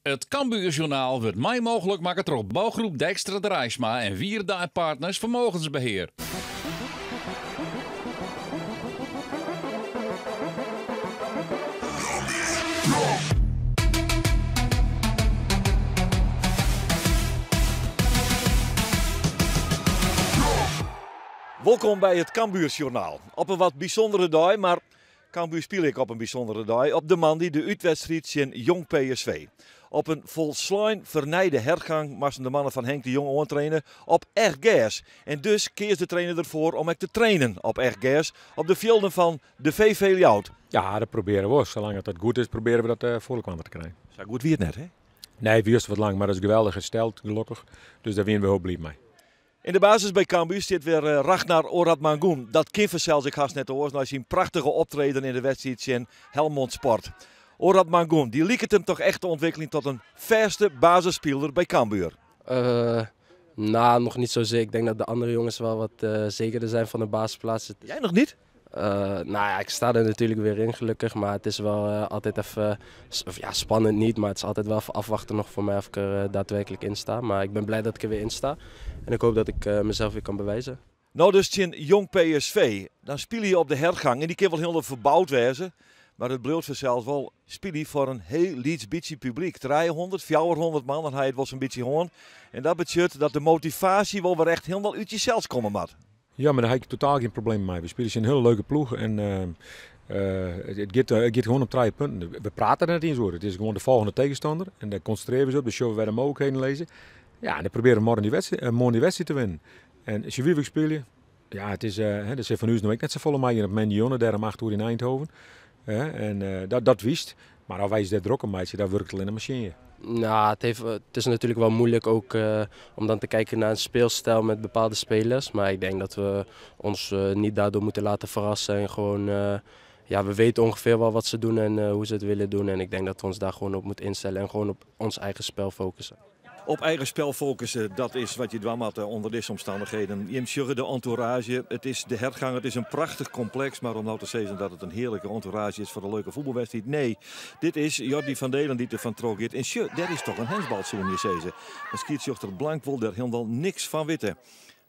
It Cambuurjournaal wurdt mei mooglik makke troch Bouwgroep Dijkstra Draisma en Wierda en Partners Vermogensbeheer. Wolkom by it Cambuurjournaal. Op in wat bysûndere dei, mar Cambuur spile ek op in bysûndere dei op de moandei de útwedstriid tsjin Jong PSV. Op in folslein fernijde hertgang moasten de mannen fan Henk de Jong oantraine op echt gers. En dus keas de trainer derfoar om ek te trainen op echt gers op de fjilden fan de VV Ljouwert. Ja, dat probearje we. Salang't dat goed is, probearje we dat foar elkoar te krijen. Sa goed wie it net, hè? Nee, it wie wat lang, mar dat is geweldich hersteld, gelokkich. Dus dêr wiene we hiel bliid mei. Yn de basis by Cambuur stiet wer Ragnar Oratmangoen. Dat kin fansels ek hast net oars nei syn prachtige optreden yn de wedstriid tsjin Helmond Sport. Oratmangoen, dy liket him toch echt te ûntwikkeljen tot in fêste basisspiler by Cambuur. Nou, nog niet zozeer. Ik denk dat de andere jongens wel wat zekerder zijn van de basisplaats. Jij nog niet? Nou ja, ik sta er natuurlijk weer in gelukkig, maar het is wel altijd even, of ja, spannend niet, maar het is altijd wel even afwachten nog voor mij of ik er daadwerkelijk in sta. Maar ik ben blij dat ik er weer in sta en ik hoop dat ik mezelf weer kan bewijzen. No dus tsjin Jong PSV, dan spylje je op de hertgang en dy kin wol hiel ferboud wêze, mar it bliuwt fansels wol spylje foar in hiel lyts bytsje publyk. 300, 400 man, dan ha je it wol sa'n bytsje hân. En dat betsjut dat de motivaasje wol wer echt hielendal út jesels komme moat. Ja, mar dêr ha ik totaal gjin problemen mei. We spylje tsjin in hiele leuke ploech en it giet gewoan om trije punten. We prate der net iens oer. It is gewoan de folgjende tegenstander en dêr konsintrearje we ús op. Dan sjogge we wêr de mooglikheden lizze. Ja, en dan probearje we moarn dy wedstriid, moarn dy wedstriid te winnen. En tsjin wie we spylje, ja, it is, hè, der sit fan ús no ek net safolle mei op moandeitejûn dêr om 8 oere yn Eindhoven. Hè, en dat wist. Mar as wy ús dêr drok om meitsje, dan wurket allinnich mar tsjin je. Nou, het is natuurlijk wel moeilijk ook om dan te kijken naar een speelstijl met bepaalde spelers. Maar ik denk dat we ons niet daardoor moeten laten verrassen. En gewoon, ja, we weten ongeveer wel wat ze doen en hoe ze het willen doen. En ik denk dat we ons daar gewoon op moeten instellen en gewoon op ons eigen spel focussen. Op eigen spel focussen, dat is wat je dwaan moat ûnder dizze omstannichheden. Jim sjogge de entourage, it is de hertgang, it is in prachtich kompleks. Mar om no te sizzen dat it in hearlike entourage is foar in leuke fuotbalwedstriid, nee. Dit is Jordy van Deelen dy't der fan troch giet. En sjoch, dêr is toch in handsbal, soene je sizze. Mar skiedsrjochter Blank wol der hielendal niks fan witte.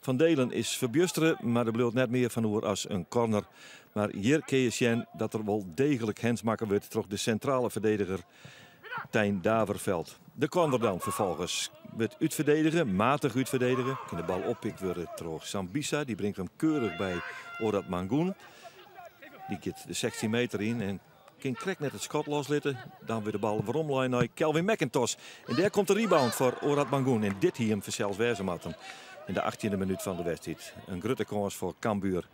Van Deelen is ferbjustere, mar der bliuwt net mear fan oer as in corner. Mar hjir kinne je sjen dat der wol deeglik hands makke wurdt troch de sintrale ferdediger Tijn Daverveld. De corner dan ferfolgens wurdt útferdedige, matich útferdedige. Kin de bal oppikt wurde troch Sambissa. Dy bringt him keurich by Oratmangoen. Dy giet de 16 meter yn en kin krekt net it skot loslitte. Dan wurdt de bal weromlein nei Calvin Mac-Intosch. En dêr komt de rebound foar Oratmangoen. En dit hie him fansels wêze moatten yn de 18e minút fan de wedstriid. In grutte kâns foar Cambuur.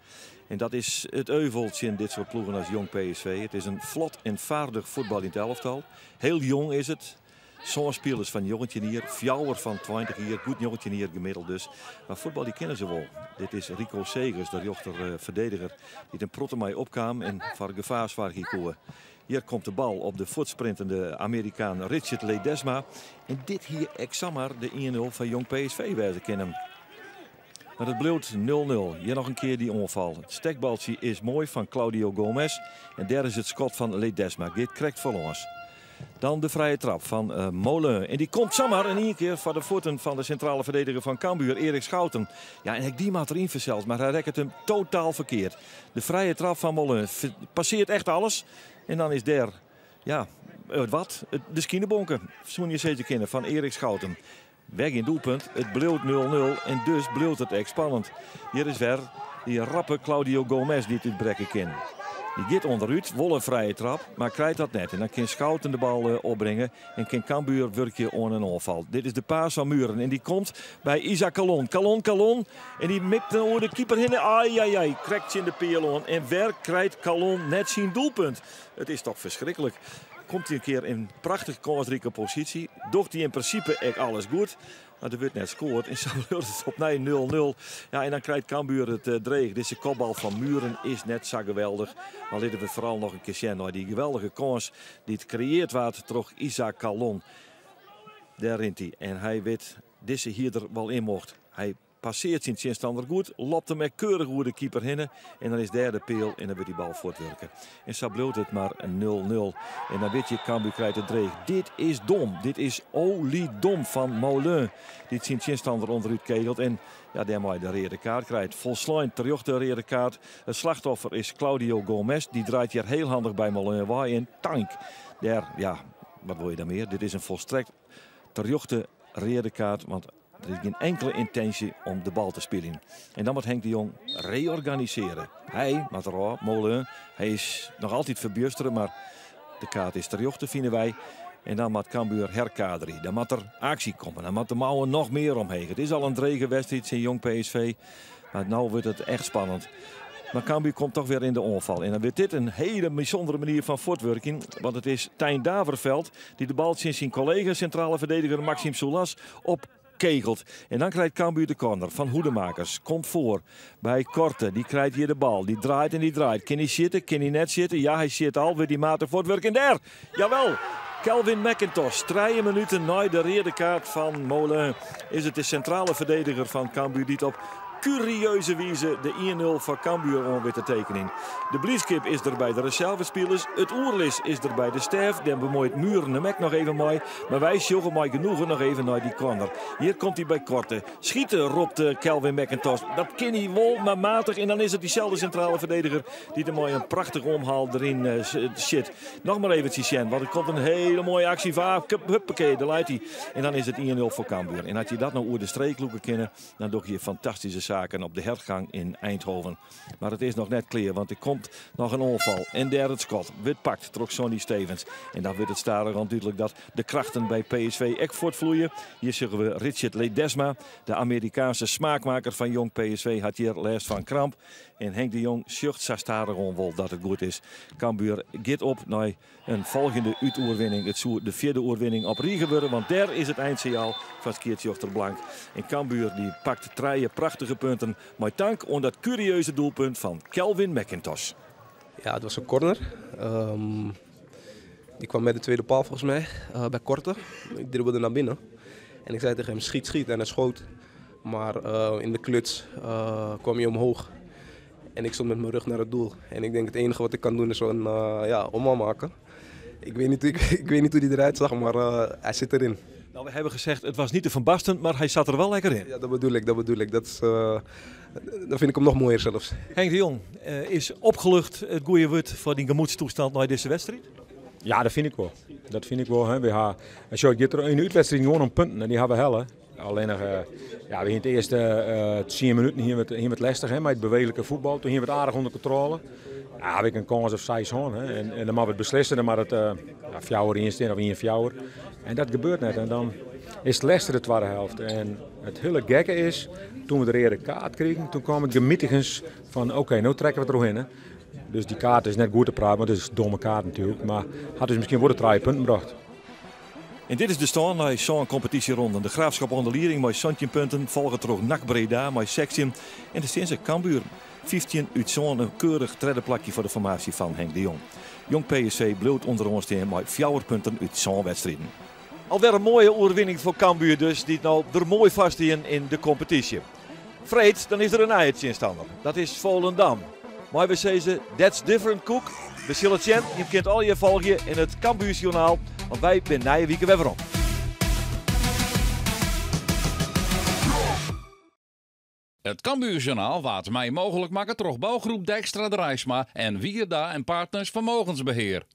En dat is it euvel tsjin dit soart ploegen as Jong PSV. It is in flot en feardich fuotbaljend elftal. Hiel jong is it. Sân spilers fan 19 jier, fjouwer fan 20 jier, goed 19 jier gemiddeld dus. Mar fuotbalje kinne se wol. Dit is Rico Segers, de rjochter ferdediger, dy't in protte mei opkaam en foar gefaar soargje koe. Hjir komt de bal op de fuortsprintende Amerikaan Richard Ledezma. En dit hie ek samar de 1-0 fan Jong PSV wêze kinnen. Mar it bliuwt 0-0. Hjir noch in kear dy oanfal. It stekbaltsje is moai fan Claudio Gomes. En dêr is it skot fan Ledezma. Giet krekt foarlâns. Dan de frije trap fan Moulin. En dy komt samar yn ien kear foar de fuotten fan de sintrale ferdediger fan Cambuur, Erik Schouten. Ja, en ek dy moat deryn fansels, mar hy rekket him totaal ferkeard. De frije trap fan Moulin passearret echt alles. En dan is dêr, ja, wat? De skinebonke, soene je sizze kinne, fan Erik Schouten. Wer gjin doelpunt, it bliuwt 0-0 en dus bliuwt it ek spannend. Hjir is wer dy rappe Claudio Gomes dy't útbrekke kin. Dy giet ûnderút, wol in frije trap, mar krijt dat net. En dan kin Schouten de bal opbringe en kin Cambuur wurkje oan in oanfal. Dit is de pass fan Mühren en dy komt by Issa Kallon. Kallon, Kallon en dy mikt oer de keeper hinne. Ai, ai, ai, krekt tsjin de peal oan. En wer krijt Kallon net syn doelpunt. It is toch ferskriklik. Komt hy in kear yn prachtich kânsrike posysje, docht hy yn prinsipe ek alles goed, mar der wurdt net skoard en sa bliuwt it opnij 0-0. Ja, en dan krijt Cambuur it dreech. Dizze kopbal fan Mühren is net sa geweldich, mar litte we foaral noch in kear sjen nei dy geweldige kâns dy't kreëarre waard troch Issa Kallon. Dêr rint hy en hy wit, dizze hie der wol yn mocht. Hy passeart syn tsjinstanner goed, lopt him ek keurich oer de keeper hinne en dan is dêr de peal en dan wurdt dy bal fuortwurke. En sa bliuwt it mar 0-0. En dan wit je, Cambuur krijt it dreech. Dit is dom. Dit is oliedom fan Moulin, dy't syn tsjinstanner ûnderút kegelt en ja, dêrmei de reade kaart krijt. Folslein terjochte reade kaart. It slachtoffer is Claudio Gomes. Dy draait hjir hiel handich by Moulin wei en tank. Dêr, ja, wat wol je dan mear? Dit is in volstrekt terjochte reade kaart, want der is gjin inkele yntinsje om de bal te spyljen. En dan moat Henk de Jong reorganisearje. Hy moat derôf, Moulin. Hy is noch altyd ferbjustere, mar de kaart is terjochte, fine wy. En dan moat Cambuur herkaderje. Dan moat der aksje komme. Dan moat de mouwen noch mear omheech. It is al in drege wedstriid tsjin Jong PSV. Mar no wurdt it echt spannend. Mar Cambuur komt toch wer yn de oanfal. En dan wurdt dit in hiele bysûndere manier fan fuortwurkjen. Want it is Tijn Daverveld dy't de bal tsjin syn kollega sintrale ferdediger Maxime Soulas op kegelt. En dan krijt Cambuur de corner fan Hoedemakers. Komt foar by Korte. Dy krijt hjir de bal. Dy draait en dy draait. Kin hy sjitte? Kin hy net sjitte? Ja, hy sjit al. Wurdt dy matich fuortwurke. En dêr! Jawel! Calvin McIntosh, 3 minuten nei de reade kaart fan Moulin, is it de sintrale ferdediger fan Cambuur dy't op kurieuze wize de 1-0 foar Cambuur oan wit te tekenjen. De blydskip is der by de reservespilers, it oerlis is der by de stêf, dêr bemuoit Mühren him ek noch even mei, mar wy sjogge mei genoegen noch even nei dy corner. Hjir komt hy by Korte. Schieten, ropt Calvin McIntosh. Dat kin hy wol, mar matich. En dan is it dyselde sintrale ferdediger dy't der mei in prachtich omhaal deryn sjit. Noch mar eventsjes sjen, want der komt in hiele moaie aksje fan. Huppakee, dêr leit hy. En dan is it 1-0 foar Cambuur. En as je dat no oer de streek lûke kinne, dan doch je fantastyske saken op de hertgang yn Eindhoven. Mar it is noch net klear, want der komt noch in oanfal. En dêr it skot wurdt pakt troch Sonny Stevens. En dan wurdt it stadichoan dúdlik dat de krachten by PSV ek fuortfloeie. Hjir sjogge we Richard Ledezma, de Amerikaanske smaakmaker fan Jong PSV, hat hjir lêst fan kramp. En Henk de Jong sjocht sa stadichoan wol dat it goed is. Cambuur giet op nei in folgjende útoerwinning. It soe de fjirde oerwinning op rige wurde, want dêr is it eindsignaal fan skiedsrjochter Blank. En Cambuur dy pakt 3 prachtige punten mei tank oan dat kurieuze doelpunt fan Calvin McIntosh. Ja, it was in corner. Die kwam met de tweede paal volgens mij, bij Korte. Ik dribbelde naar binnen. En ik zei tegen hem, schiet, schiet. En hij schoot. Maar in de kluts kwam hij omhoog. En ik stond met mijn rug naar het doel. En ik denk het enige wat ik kan doen is zo'n omhaal maken. Ik weet niet, ik weet niet hoe die eruit zag, maar hij zit erin. We hebben gezegd, het was niet te Van Basten, maar hij zat er wel lekker in. Ja, dat bedoel ik, dat bedoel ik. Dat vind ik hem nog mooier zelfs. Henk de Jong, is opgelucht het goede woord voor die gemoedstoestand na deze wedstrijd? Ja, dat vind ik wel. Dat vind ik wel. Hè. We ha, en zo, het gaat er in de uitwedstrijd gewoon om punten en die hebben we helle. Alleen nog, ja, we in het eerste 10 minuten hier met lastig, hè, met het bewegelijke voetbal. Toen hier met aardig onder controle. Ja, heb ik een kans of 6 hon, hè. En dan mag we het beslissen, dan mag het ja, fjouwer instaan of één fjouwer. En dat gebeurt net. En dan is het lastig de tweede helft. En het hele gekke is, toen we de rode kaart kregen, toen kwam het gemietigens van oké, nou trekken we het erheen. Hè. Dus die kaart is net goed te praten, want het is een domme kaart natuurlijk. Maar had dus misschien wel de 3 punten gebracht. En dit is de stand naar zo'n competitieronde. De Graafschap onder leiding met 17 punten, volgen terug NAC Breda met 16. En de Stinse Cambuur 15 uit zo'n een keurig derde plakje voor de formatie van Henk de Jong. Jong PSV bloot onder ons steen met 4 punten uit zo'n wedstrijden. Alweer een mooie oorwinning voor Cambuur dus, die het nou er mooi vast in, in de competitie. Freed, dan is er een tegenstander. Dat is Volendam. Maar we zeggen, that's different koek. We zullen het zien. Je kunt al je volgen in het Cambuurjournaal. Want wij zijn na je week weer om. Het Cambuurjournaal waard mij mogelijk maken troch bouwgroep Dijkstra Draisma en Wierda en Partners Vermogensbeheer.